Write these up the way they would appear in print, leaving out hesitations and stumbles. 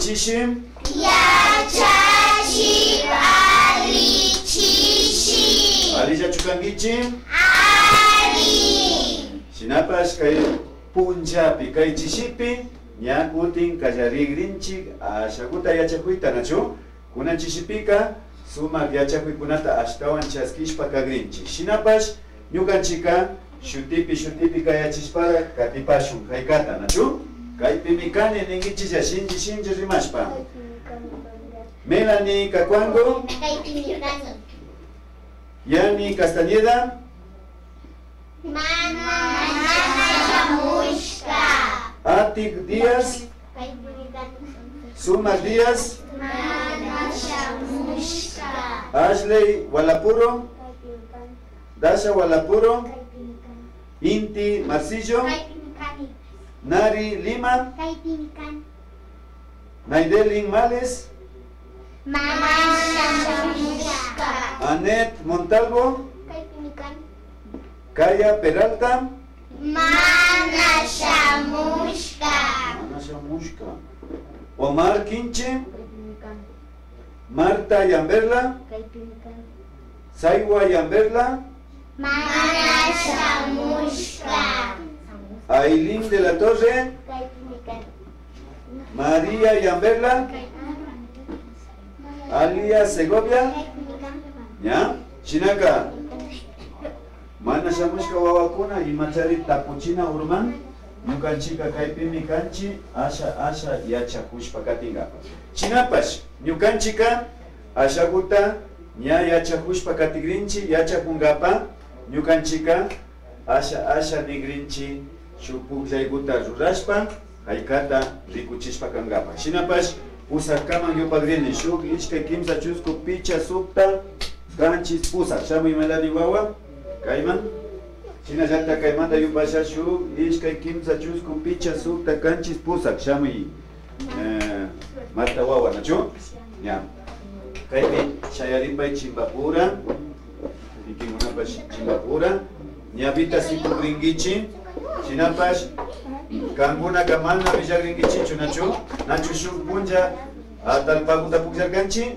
chishi? Yachachik ali chishi. Alillachu kankichi? Ari. Shinapash kay punllapi kay chishipi ña kutin kallarigrinchik ashakuta yachakuyta nachu? Kunan chishipika sumak yachakuykunata ashtawan chaskishpa kagrinchik. Shinapash ñukanchika shutipi shutipi kayachishpara katipashun haykata nachu? Kaypimi kani ninkichilla shinchi shinchi rimashpa. Melanie Cacuango. Kaypimi kani. Yani Castañeda. Mana shamushka. Atik Díaz. Kaypimi kani. Suma Díaz. Mana shamushka. Ashley Walapuro. Kaypimi kani. Dasha Walapuro. Kaypimi kani. Inti Marcillo. Kaypimi kani. Nari Lima. Kaypimi kani. Naidelin Males. Mana shamushka. Anet Montalvo. Kaypimi kani. Kaya Peralta. Mana shamushka. Mana shamushka. Omar Quinche. Marta Yamberla. Kaypimi kani. Saiwa Yamberla. Mana shamushka. Ailín de la Torre. Kaypimi kani. María Yamberla. Alia Segovia. Kaypimi kani. ¿Ya? Shinaka. Mana shamushka wawakuna imachari tapuchina urman. Ñukanchika kaypimi kanchi asha asha yachakushpa katingapa. Shinapash ñukanchika ashakuta ña yachakushpa katigrinchi yachakungapa ñukanchika asha asha nigrinchi shuk pukllaykuta rurashpa haykata rikuchishpa kankapa. Shinapash pusakkaman yupakrini shuk ishkay kimsa chusku picha sukta kanchis pusak. Shamuy Melanie wawa kayman. Shinallata kaymanta yupasha shuk ishkay kimsa chusku picha sukta kanchis pusak. Shamuy Marta wawa nachu? Ya. Kaypi shayaripay chimbapura. Kikinkunapash chimbapura. Ñapita sikukrinkichi. Shinapash kankunaka mana villagrinkichichu nachu? Nachu shuk punlla atalpakuta pukllarkanchik?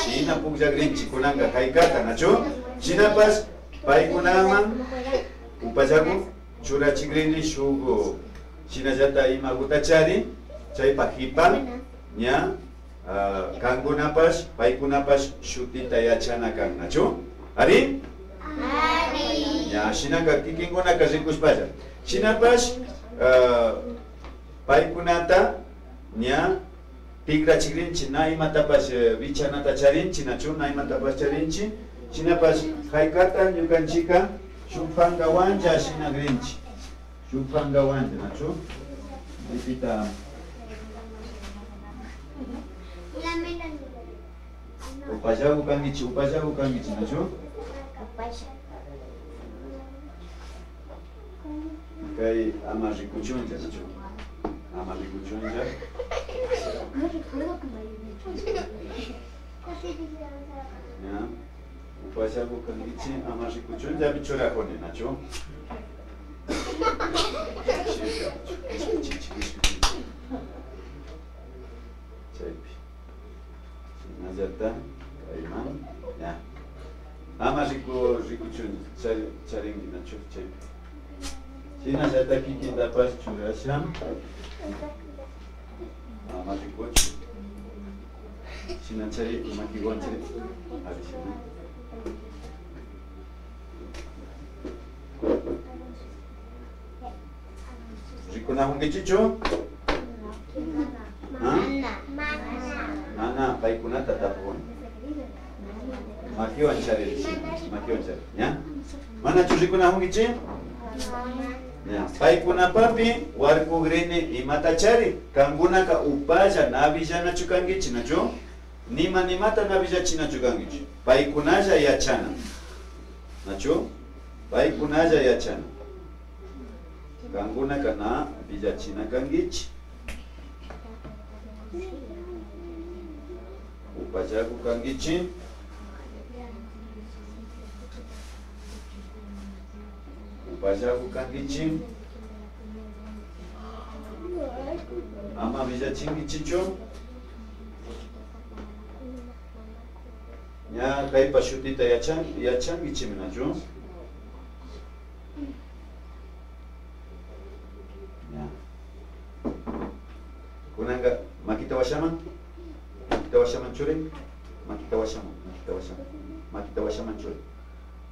Shina pukllagrinchik kunanka haykata nachu? Shinapash paykunaman upallaku churachikrini shuk shinallata imakuta chari chaypa hipa ña kankunapash paykunapash shutita yachana kan nachu? Ari? Ari. Ña shinaka kikinkunaka rikushpalla. Shinapash paykunata ña tikrachikrinchik na imatapash vichanata charinchik nachu? Na imatapash charinchik. Shinapash haykata ñukanchika shuk pankawanja shinakrinchik. Shuk pankawanja nachu? Lipita. Upallaku kankichik, upallaku kankichik nachu? Kay ama rikuchunlla nachu? Ama rikuchunlla. No recuerdo que me hayas dicho. Ya. Upallaku kankichik, ama rikuchunlla churajuni nachu? Chaypi. Shinallata kayman. Ya. Ama rikuchunlla charinki nachu chaypi. Shinallata kikintapash churasha. Ama rikuchu. Shinachari makiwanchari. Ari shina. Rikunahunkichichu? Mana. Mana paykunata tapukuni. Makiwan chari makiwan chari. ¿Ya? Manachu rikunahunkichik? Ya. Paykunapapi warkukrini imatachari kankunaka upalla na villanachu kankichik nachu? Nima nimata na villachinachu kankichik. Paykunalla yachana. Nachu? Paykunalla yachana. Kankunaka na villachina kankichik. Upallaku kankichik. Upallaku kankichik. Ama villachina. Yachachinkichichu? Ña kaypa shutita yachankichimi nachu? Ña. Kunanka makita washaman? Makita washaman churi? Makita washaman, makita washaman. Makita washaman churi.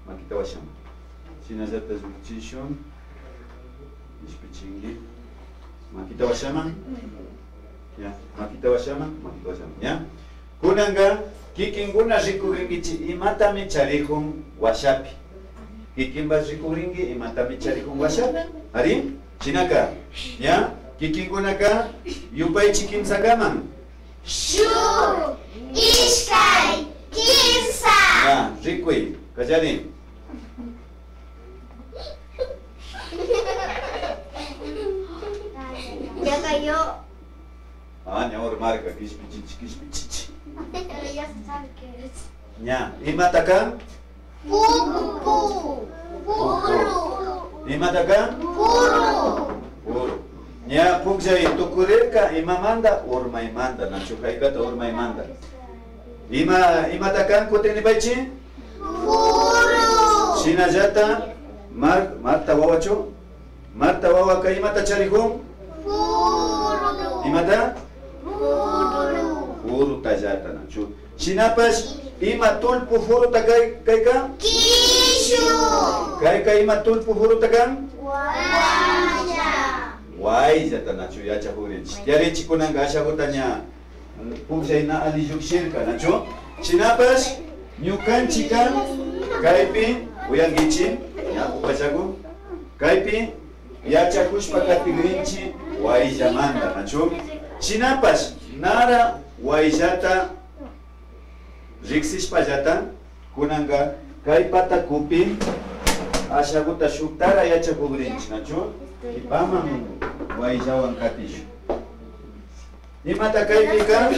Makita washaman. Shinallata llukchishun. Ishpichinki. Makita washaman. Ya, makita washaman, makita washaman. Ya. Kunanka kikinkuna rikugrinkichi imatami charihun washapi. Kikinpas rikugrinki imatami charihun washapi. Ari? Chinaka. Ya? Kikinkunaka yupaychi kimsakaman. Shuk, ishkay, kimsa. Ya, rikuy, kallari. Ya cayó. Ah, ña marca, kishpichichi, kishpichichi. Pero ya se sabe qué es. Ña, imataka? Puku. Puru. Imataka? Puru. Puru. Ña pukllay tukurirka imamanda urmaymanta, nachu haykata urmaymanta. Ima imataka kutinipaychi? Puru. Shinallata Marta wawachu? Marta wawaka imata charihun? Puru. Imata? Puru. Puru tallata nachu. Shinapash ima tulpu furuta kayka? Kishu. Kayka ima tulpu furuta kan? Waya. Wayllata nachu yachakurinchik. Yarichi kunanka ashakuta ña pukllay na alli llukshirka nachu. Shinapash ñukanchika kaypi uyankichi ña upachaku kaypi yachakushpa katikrinchi wayllamanta nachu. Shinapash nara wayllata riksishpallata kunanka kay patakupi ashakuta shuktara yachakukrinchik nachu. Kipaman wayllawan katishu. Imata kaypika?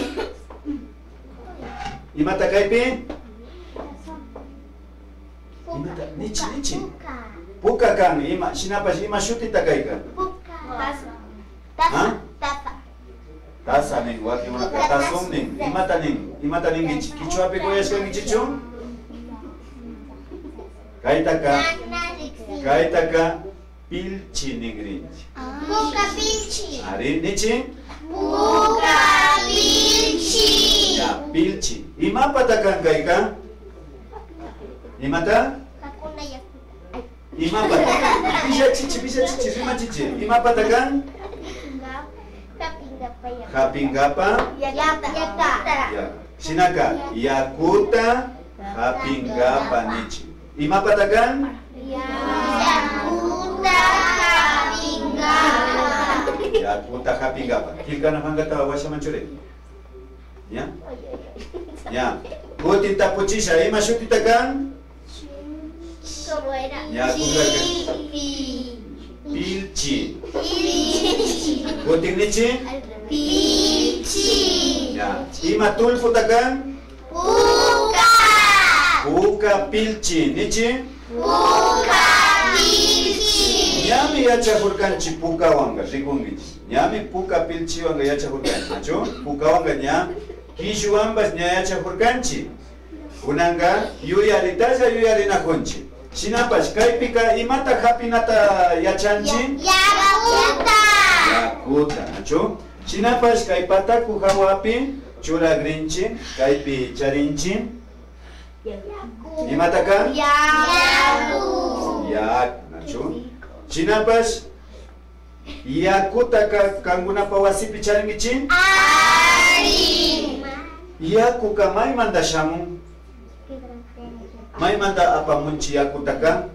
Imata kaypi? Imata nichi nichi. Puka kan ima shinapash ima shutita kayka? Puka. ¿Ah? Taza. Taza nin wakinkunaka tazón nin. Imata nin? Imata ninkichik? Kichwapi kuyashkankichichu? Kaytaka kaytaka pilchi ningrinchik. Puka pilchi. Ari nichi? Puka pilchi. Ya, pilchi. Imapata kan kayka? Imata? Hakuna yakuta. Imapata. Pisha chichi, pisha chichi, rima chichi. Imapata kan? Hapingapa. Hapingapa. Yakuta. Ya. Shinaka, yakuta hapingapa nichi. Imapata kan? Yakuta hapingapa. Yakuta hapingapa. Kilkana hangata washaman churi. Ya? Ya. Kutin tapuchisha, ima shutita kan? ¿Cómo era? Ya, Pilchi. Pilchi. Kutin nichi? Pilchi. Ya. Ima tulputa kan? Puka. Puka pilchi. Nichi? Puka pilchi. Ñami yachajurkanchik pukawanka rikunkichik. Ñami puka pilchiwanka yachajurkanchik, nachu? Pukawanka ña kishuwanpas ña yachajurkanchik. Kunanka yuyaritalla yuyarinajunchik. Shinapash kaypika imata hapinata yachanchik? Yakuta. Yakuta, nachu? Shinapash kay pataku hawapi churagrinchik, kaypi charinchik. Imata kan? Yaku. Yaku, nachu? Shinapash yakutaka kankunapa wasipi charinkichik? Ari. Yakuka maymanta shamun? Maymanta apamunchik yakutaka?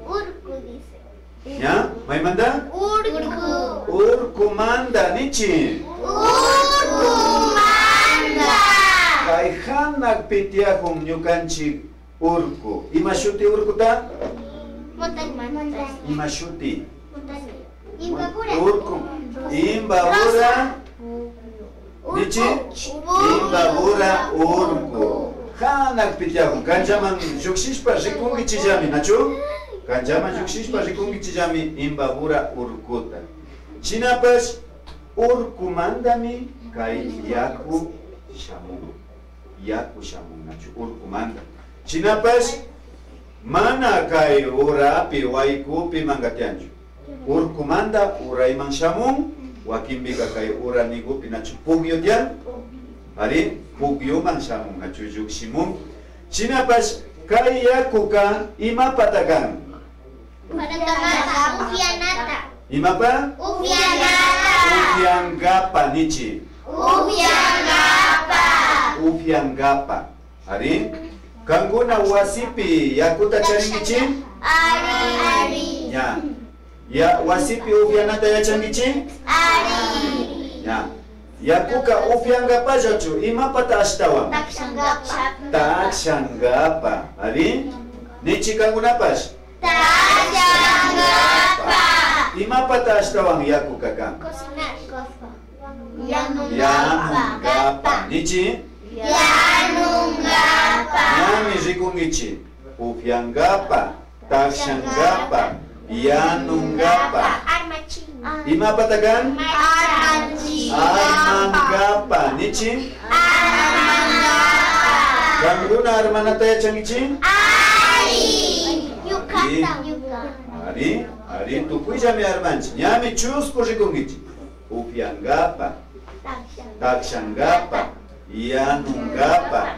Urku dice. Ya? Maymanta? Urku. Urkumanta nichi. Urkumanta. Kay hanakpi tiyakun ñukanchik urku. Ima shuti urkuta? Montaña. Ima shuti? Montaña. Imbabura. Urku. Imbabura. Nichi? Imbabura urku. Hanakpi tiyakun. Kanchaman llukshishpa rikunkichillami, nachu? Kanchaman llukshishpa rikunkichillami Imbabura urkuta. Shinapash Urkumandami kay yaku shamun. Yaku shamun nachu urkumanda. Shinapash mana kay urapi waykupi mangatianchu. Urkumanda urayman shamun, wakinpika kay uranikupi nachu pugyu tiyan. Ari pugyuman shamun nachu llukshimun. Shinapash kay yakuka imapata kan? Upyanata. Imapa? Upyanata. Upyangapa nichi. Upyangapa. Upyangapa. Ari kankuna wasipi yakuta charinkichi? Ari. Ari. Ya. Ya wasipi upyanata yachankichi? Ari. Ya. Yakuka upyangapallachu imapata ashtawan? Takshangapa. Takshangapa. Ari nichi kankunapash? Takshangapa. Imapata ashtawan yakuka kan? Cocinar. Yanungapa. Nichi? Yanungapa. Ñami rikunkichi. Upyangapa, takshangapa, yanungapa. Armachina. Imapata kan? Armachina. Armangapa. Nichi? Armangapa. Kankuna armanata yachankichi? Ari. Yukata. Ari, ari tukuyllami armanchik. Ñami chusku rikunkichi. Upyangapa, takshangapa, yanungapa,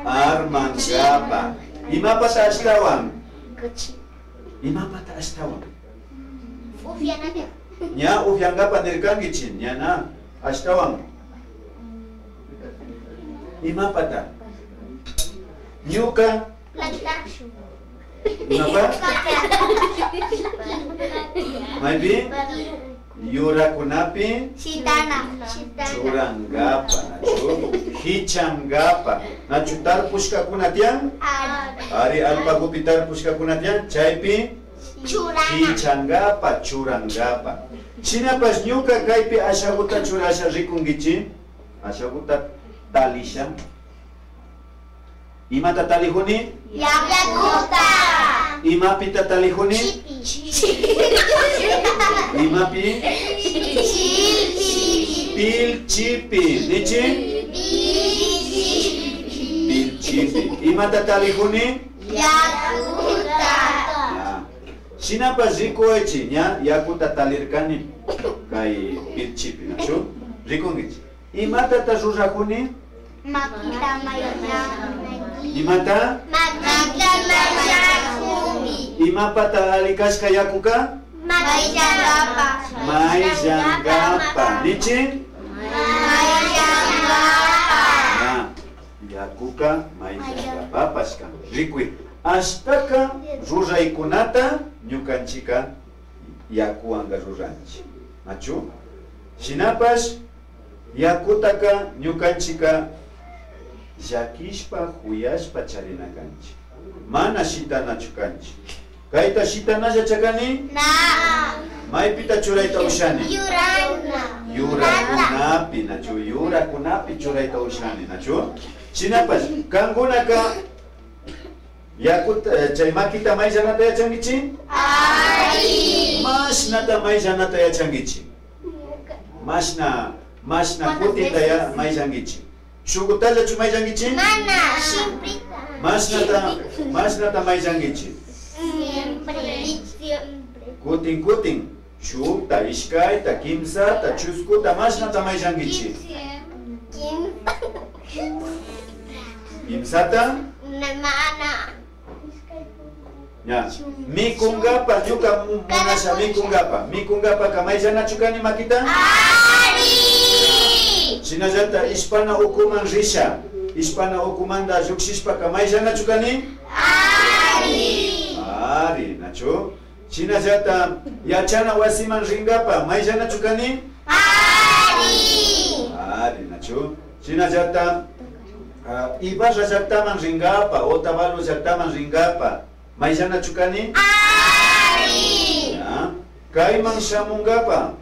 armangapa. Imapata ashtawan? Imapata ashtawan? Upyanata. Ña upyangapa nirkankichi, ña na ashtawan. Imapata? Ñuka. Plantar. Imapa? Maypi? Yurakunapi Chitana. Chitana. churangapa, nachu hichangapa, nachu tarpushkakuna tiyan? Ari allpakupi tarpushkakuna tiyan, chaypi Churana. hichangapa, churangapa. Shinapash ñuka kaypi ashaguta churasha rikunkichi, ashaguta talisha. Imata talijuni? Yakuta. Imapita talijuni? Chipi. Imapi? Chipi. Pilchipi. Nichi? Pilchipi. Imata talijuni? Yakuta. Ya. Shinapash rikuechi, ña yakuta talirkani kay pilchipi, nachu? Rikunkichi. Imatata rurajuni? Makita mayakuni. Imata? Makita mayakuni. Imapata alikashka yakuka? Mayangapa. Mayangapa. Nichi? Mayangapa. Ya. Yakuka mayangapa pashka. Rikuy. Ashtaka ruraykunata ñukanchika yakuwanga ruranchik. Nachu? Shinapash yakutaka ñukanchika llakishpa huyashpa charina kanchik. Mana shitanachu kanchik. Kayta shitanalla chakani? Na. Maypita churayta ushani? Yurana. Yurakunapi, nachu? Yurakunapi churayta ushani, nachu? Shinapash kankunaka yakuta chay makita mayllanata yachankichi? Ari. Mashnata mayllanata yachankichi. Mashna, mashna kutinta ya mayllankichi. Shukutallachu mayllankichi? Mana. Simprita. Mashnata, mashnata mayllankichi. Siempre. Siempre. Kutin kutin. Shukta, ishkayta, kimsata, chuskuta, mashnata mayllankichi. Kim. Kimsata? Mana. Ya. Mikungapa, ñuka munasha mikungapa. Mikungapa kamayllanachukani makita? Ari. Shinallata ishpana ukuman risha. Ishpana ukumanda llukshishpa kamayllanachukani? Ari. Ari, nachu. Shinallata yachana wasiman ringapa mayllanachukani? Ari. Ari, nachu. Shinallata Ibarra llaqtaman ringapa, Otavalo llaqtaman ringapa, mayllanachukani? Ari. Ya. Kayman shamungapa,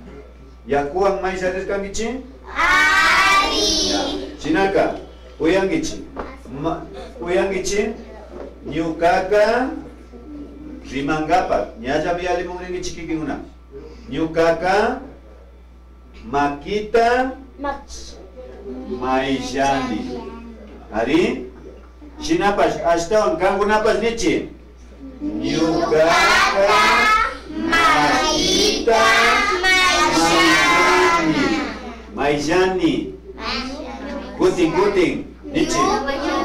yakuwan mayllarirkankichi? Ari. Ya. Shinaka, uyankichi. Uyankichi, ñukaka rimangapa, ñallami alimunrinkichi kikinkuna. Ñukaka Makita maillani. Ari? Shinapash ashtawan kankunapash nichi. Ñukaka makita maillani. Maillani. Kutin kutin. Nichi.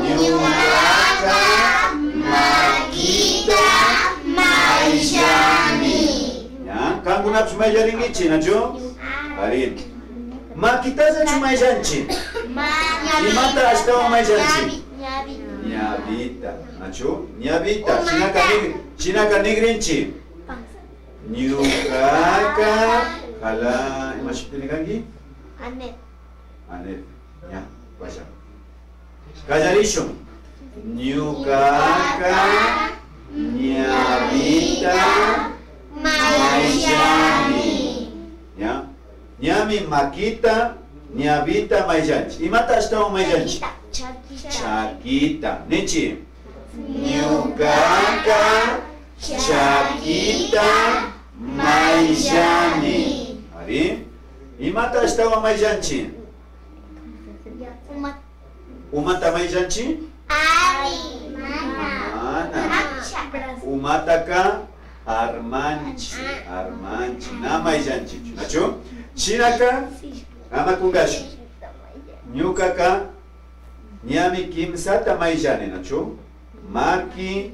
Ñukaka makita maillani. Ya, kankunapash maillarinkichi, nachu? Ari. Makitallachu maillanchi. Imata ashtawan maillanchi. Ñavita, nachu? Ñavita, shinaka nigrinchi. Ñukaka jala, ima shuti kanki? Anet. Anet, ya, vaya. Kallarishun. Ñukaka ñavita maillani. Ya? Ñami makita ñavita maillanchi. Imata ashtawan maillanchi? Chaquita. Nichi. Ñukaka chaquita maillani. Ari? Imata ashtawan maillanchi? Umata maillanchi? Ari. Mana. Umataka armanchi. Armanchi. Na maillanchi. Nachu? Shinaka ama kungashu. Ñukaka ñami kimsata maillani, nachu? Maki,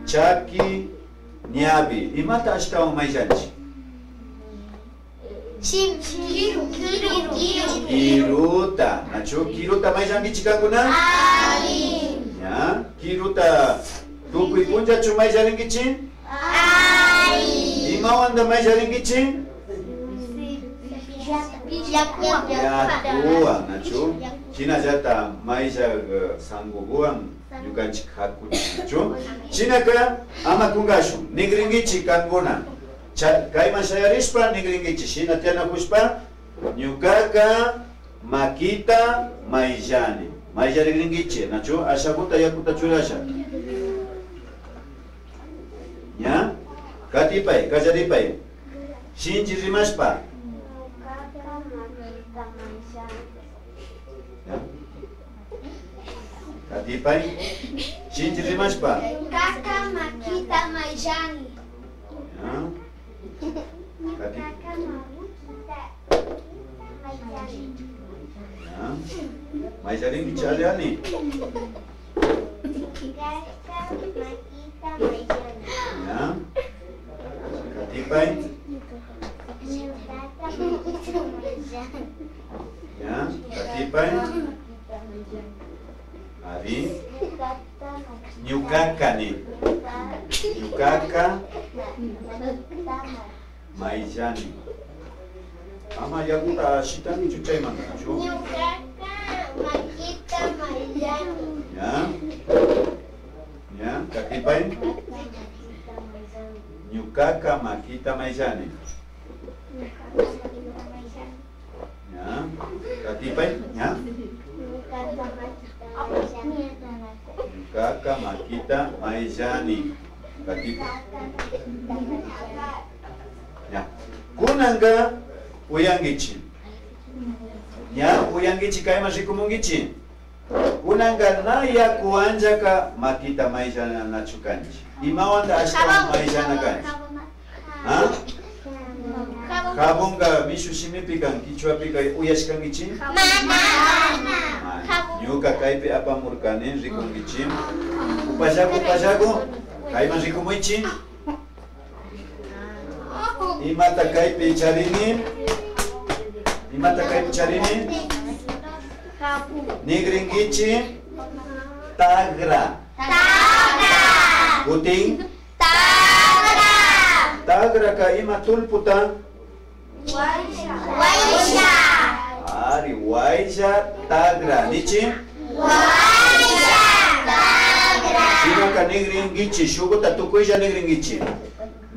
chaki, ñavi. Imata ashtawan maillanchi? Kiruta, nachu? Kiruta maillankichik kankuna? Ari. Ya, kiruta tukuy punllachu maillarinkichik? Ari. Imawanta maillarinkichik? Yakuwan, nachu? Shinallata mailla sangukuwan ñukanchik hakunchik, nachu? Shinaka ama kunkashun, nigrinkichik kankuna. Kayman shayarishpa nigrinkichik, shina tiyanakushpa ñukaka makita maillani. Maillarigrinkichik, nachu? Ashakuta yakuta churasha. Ya? Katipay, kallaripay. Shinchi rimashpa. Katipay, shinchi rimashpa. Ñukaka makita maillani. Ñukaka makita maillani. Maillarinki chayani. Ñukaka makita maillani. Katipay. Ñukaka makita maillani. Katipay. Ari. Ñukaka ni. Ñukaka maillani. Ama yakuta shitanichu chaymanta, nachu? Ñukaka makita maillani. Ya. Ya, katipay. Ñukaka makita maillani. Ya. Katipay, ya. Ñukaka makita maillani. Katipay. Ya. Kunanka uyankichik. Ya, uyankichik kayman rikumunkichik. Kunanka na yaku anchaka makita maillanachu kanchik. Imawanta ashtawan maillana kanchik? ¿Ah? Jabonka mishu shimipi kan kichwapika uyashkankichik? Mana. Ñuka kaypi apamurkani rikunkichik. Upallaku upallaku kayman rikumuychik. Imata kaypi charini? Imata kaypi charini? Nigrinkichik tagra. Tagra. Kutin Tagra. Tagraka ima tulputa? Waisha. Ari waisha tagra. Nichi? Waisha tagra. Shinaka nigrinkichik shukuta tukuylla nigrinkichik.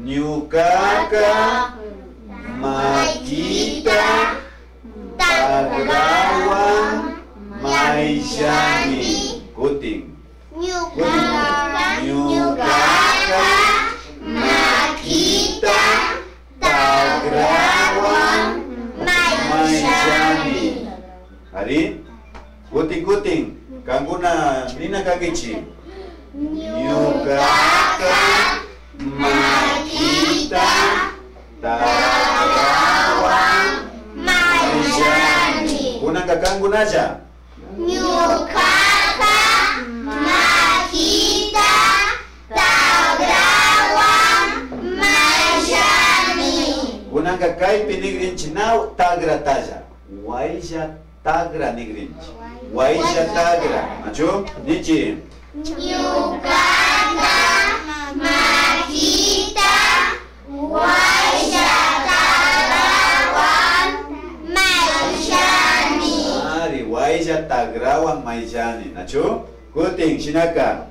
Ñukaka makita tagrawan maillani. Kutin. Ñukaka Ñukaka makita tagrawan. Nina kangichi. Ñucaca makita tagrawan mayllani. Kunanka kankunalla. Ñucaca makita tagrawan mayllani. Kunanka kaypi nigrinchi naw tagratalla. Waylla tagra nigrinchi. Waylla tagra. Nachu? Nichi. Ñucaca makita waylla tagrawan mayllani. Ari, waylla tagrawan mayllani. Nachu? Kutin shinaka.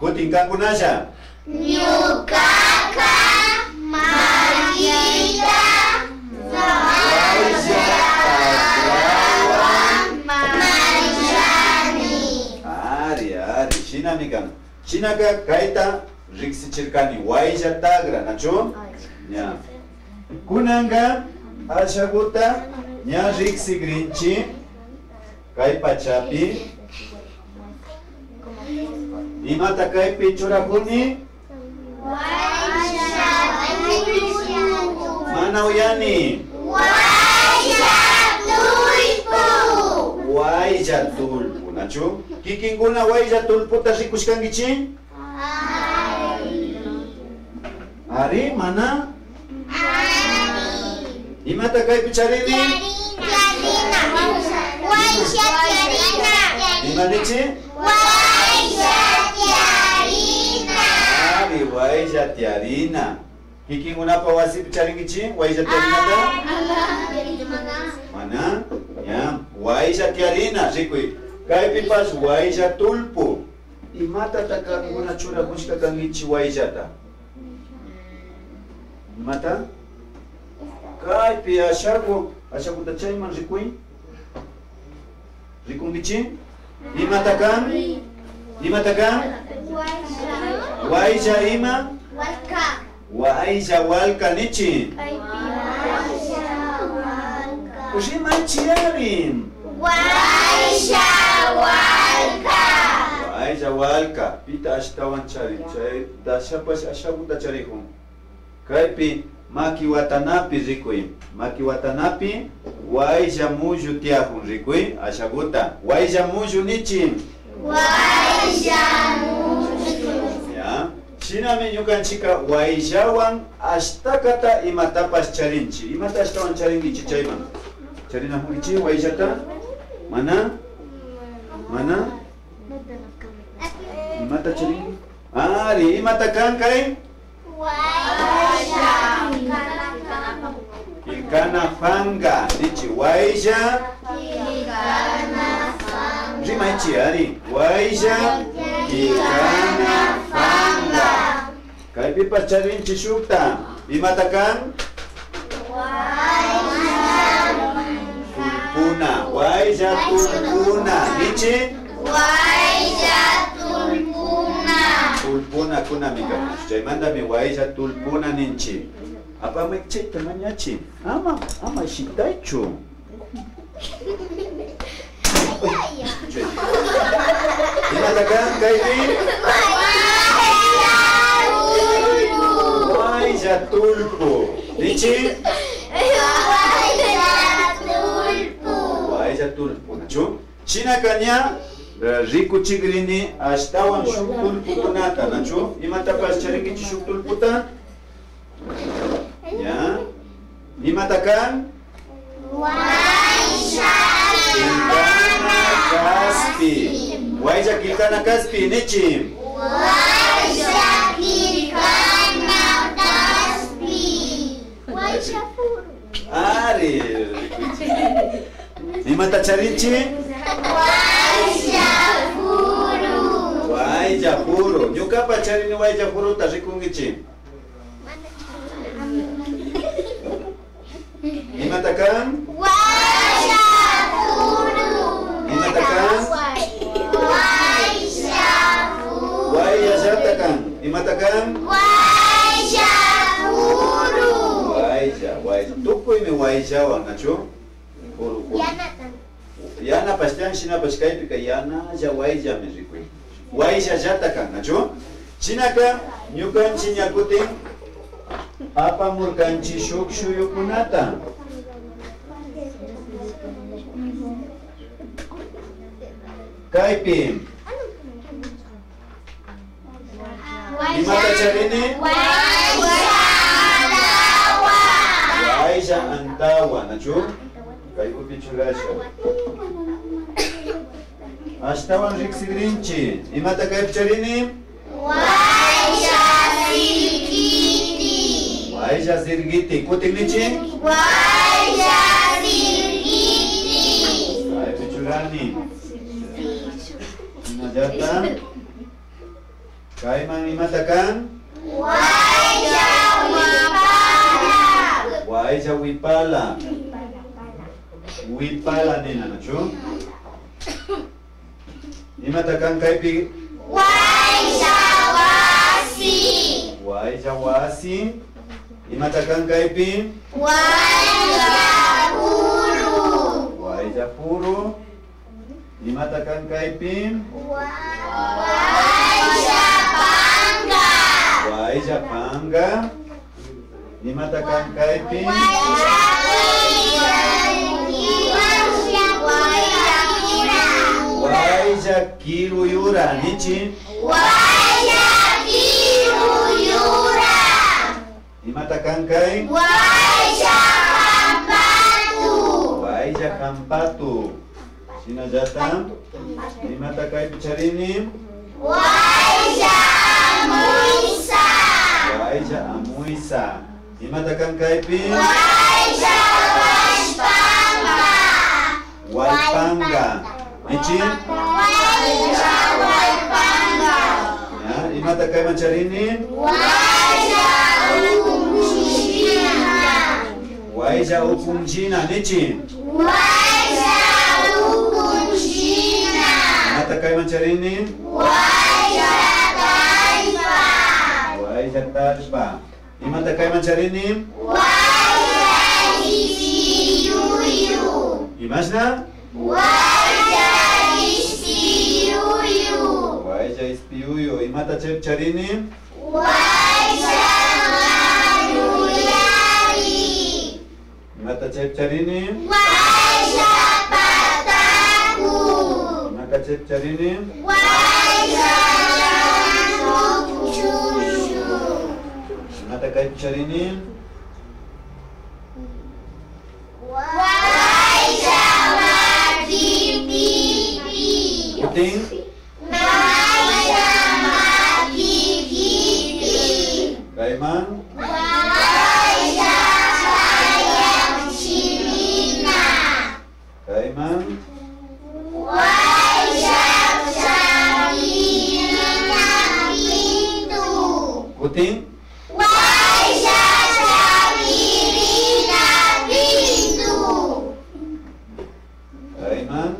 Kutin kankunalla. Ñucaca makita Waylla tagrawan mayllani. Ari, ari, shinami kan. Shinaka kayta riksichirkani waylla tagra, nachu? Ña. Kunanka ashaguta ña riksigrinchi kay pachapi. Imata kaypi churajuni? Mana uyani. Waylla tullpu. Waylla tulpu, nachu? Kikinkuna waylla tulputa rikushkankichi? Ari, mana? Imata kaypi charini? Waylla tiarina. Ima nichi? Waylla tiarina. Ari, waylla tiarina. Kikinkunapa wasipi charinkichi? Waylla tiarinata? Mana? Ya, waylla tiarina, rikuy. Kaypipash waylla tulpu. Imatata kankuna churakushka kankichi wayllata? Imata? Kaypi ashaku, ashakuta chayman rikuy. Rikunkichi? Imata kan? Imata kan? Waylla ima? Waylla walka nichi. Rimaychi ari. Waylla walka. Waylla walka. Pita ashtawan charin. Chay dashapash ashakuta charihun. Kaypi makiwatanapi rikuy. Makiwatanapi waylla mullu tiyahun rikuy ashakuta. Waylla mullu nichi. Waylla mullu. Ya. Shinami ñukanchika wayllawan ashtakata imatapash charinchi. Imata ashtawan charinkichi chayman? Charinahunkichi wayllata? Mana? Mana? Imata charinki? Ari, imata kan kay? Killkana fanga. Nichi waylla. Rimaychi ari. Waylla killkana fanga. Kaypipas charinchi shukta. Imata kan? Tulpuna. Waylla tulpuna. Nichi? Waylla tulpuna. Tulpuna kunami kan. Chaymantami waylla tulpuna ninchi. Apamay chayta mañachi. Ama, ama shitaychu. Imata kan kaypi? Waylla tulpu. Nichi? Waylla tulpu. Waylla tulpu, nachu? Shinaka ña rikuchikrini ashtawan shuk tulpukunata, nachu? Imatapash charinkichi shuk tulputa? Ya. Imata kan? Waylla Killkana kaspi. Waylla killkana kaspi, nichi. Waylla killkana kaspi. Waylla furu. Ari, rikuchi. Imata charinchi? Waylla furu. Waylla furu. Ñukapa charini waylla furuta rikunkichi. Imata kan? Waylla furu. Imata kan? Waylla furu. Waylla llata kan. Imata kan? Waylla furu. Waylla, waylla. Tukuymi wayllawan, nachu? Furu, furu. Yanapash tiyan, shinapash kaypika yanalla wayllami rikuy. Wayllallata kan, nachu? Shinaka ñukanchik ña kutin apamurkanchik shuk shuyukunata. Kaypi imata charini? Waylla antawa, nachu? Kaykupi churasha. Ashtawan riqsigrinchik. Imata kaypi charini? Waylla sirkiti. Waylla sirkiti. Kutin nichik? Waylla sirkiti. Kaypi churani. Shinallata. Kayman imata kan? Waylla wipala. Waylla wipala. Wipala nina, nachu? Imata kan kaypi? Waylla wasi. Waylla wasi. Imata kan kaypi? Waylla puru. Waylla puru. Imata kan kaypi? Waylla panga. Waylla panga. Imata kan kaypi? Waylla kiruyura, nichi? Waylla kiruyura. Imata kan kay? Waylla hampatu. Waylla hampatu. Shinallata. Imata kaypi charini? Waylla amuysa. Waylla amuysa. Imata kan kaypi? Waylla wallpanga. Wallpanga. Nichi? Waylla wallpanga. Ya, imata kayman charini? Waylla ukunchina. Waylla ukunchina, nichi? Waylla ukunchina. Imata kayman charini? Waylla tallpa. Waylla tallpa. Imata kayman charini? Waylla ispiyuyu. Imashna? Waylla ispiyuyu. Waylla ispiyuyu. Imata chaypi charini? Waylla maruyari. Imata chaypi charini? Waylla pataku. Imata chaypi charini? Waylla llampuchushu. Imata kaypi charini? Waylla makipipi. Kutin? Waylla makipipi. Kayman? Waylla chayachimina. Kayman? Waylla chapirina pintu. Kutin? Waylla chapirina pintu. Kayman?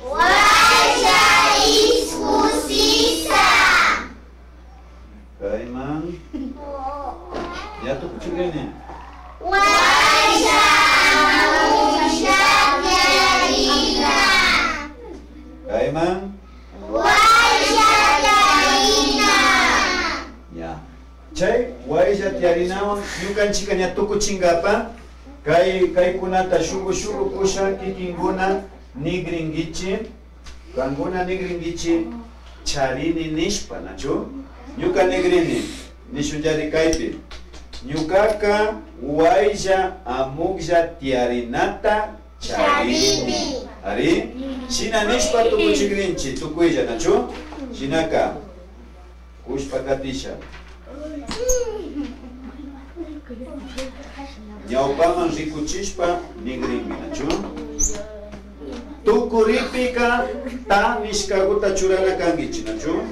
Waylla iskusisa. Kayman? Ya tukuchigrini. Waylla amusha tiyarina. Kayman? Waylla tiyarina. Ya. Chay waylla tiyarinawan ñukanchika ña tukuchinkapa kay kaykunata shuku shuku kusha kikinkuna nigrinkichik, kankuna nigrinkichik charini nishpa, nachu? Ñuka nigrini nishunyari kaypi. Ñukaka waylla amuklla tiyarinata charini. Ari? Shina nishpa tukuchikrinchik, tukuylla, nachu? Shinaka kushpa katisha. Ñawpaman rikuchishpa nigrinki, nachu? Tukuripika ta nishkakuta churana kankichik, nachu?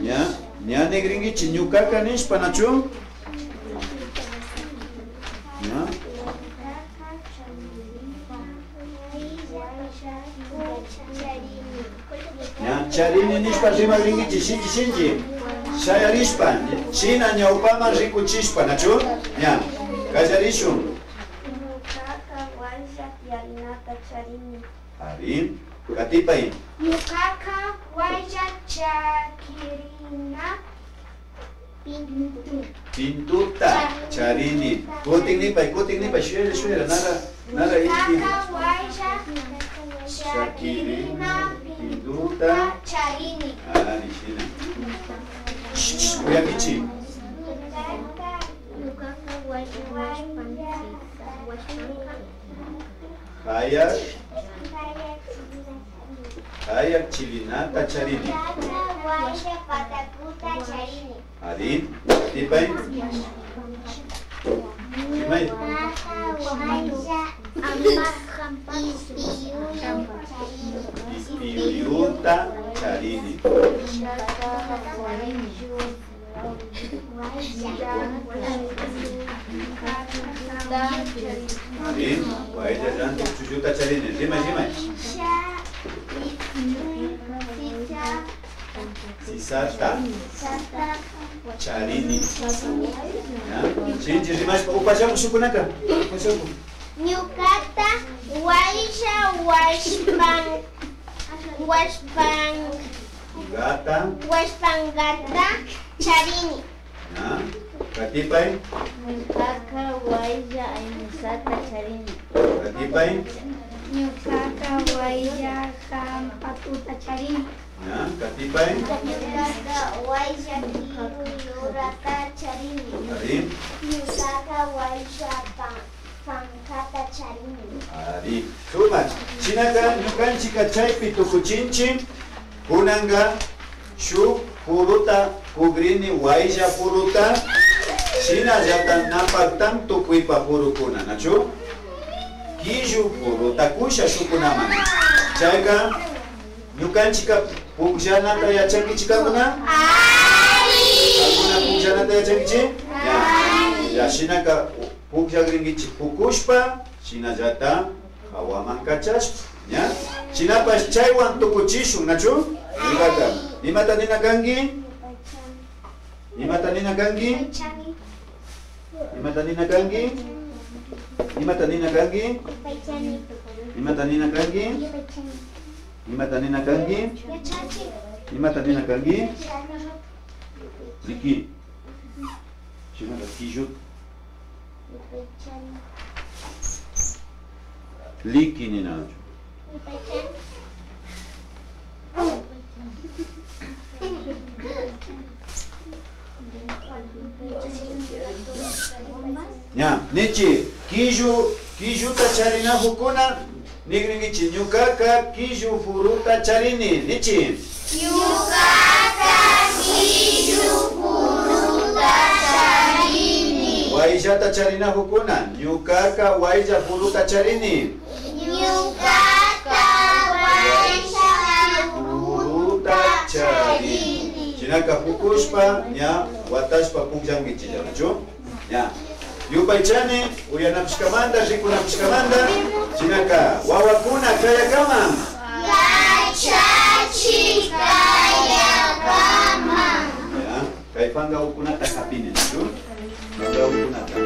Ña, ña nigrinkichik ñukaka nishpa, nachu? Ña charini nishpa rimakrinkichik shinchi shinchi. Shayarishpa, shina ñawpaman rikuchishpa, nachu? Ña, kallarishun. Ñuqaqa waylla tiyarinata charini. Ari, katipay. Ñuqaqa waylla chakirina pintu. Pintuta charini. Kutin nipay, shuyara shuyara, nara, nara inti. Ñuqaqa waylla Shakirina chakirina pintuta pintuta charini. Ari, shina. Uyankichik. Ñuqaqa waylla washpanka. Hayak, hayak chilinata charini. Ñuqaqa waylla patakuta charini. Ari, katipay. Rimay. Ñuqaqa waylla ispiyuyu charini. Ispiyuyuta charini. Ari, waylla llantuk chulluta charini. Rimay, rimay. Sisata charini. Ya. Shinchi rimashpa upashaku shukunaka. Upashaku. Ñuqata waylla Gata. washpankata charini. Ya. Katipay. Ñuqaqa waylla aymusata charini. Katipay. Ñuqaqa waylla hamp'atuta charini. Ya. Katipay. Ñuqaqa waylla kiru yurata charini. Ari. Ñuqaqa waylla pankata charini. Ari. Sumak. Shinaka ñukanchika chaypi tukuchinchi. Kunanga shuk furuta kugrini waylla furuta. Shinallata napaktan tukuypa furukuna, nachu? Killu furuta kusha shukunaman. Chayka ñukanchika pukllanata yachankichikakuna? Kakuna pukllanata yachankichik? Ya. Ya shinaka pukllakrinkichik pukushpa shinallata hawaman kachashpa, ña? Shinapash chaywan tukuchishun, nachu? Ñuqaka imata nina kanki? Imata nina kanki? Imata nina kanki? Imata nina kanki? Imata nina kanki? Imata nina kanki? Imata nina kanki? Liki. Shinaka killut. Liki ninachu. Ña, nichi, killu, killuta charinahukuna, nigringichi, ñuqaqa killu furuta charini, nichi. Ñuqaqa killu furuta charini. Wayllata charinahukuna, ñuqaqa waylla furuta charini. Ñuqaqa waylla Furuta charini. Shinaka fukushpa, ña, watashpa pukllankichik, nachu? Ña. Yupaychani, uyanapishkamanta, rikunapishkamanta, shinaka wawakuna kayakaman. Yachachik kayakaman. Ya, kay panga ukunata hapini, nachu? Panga ukunata.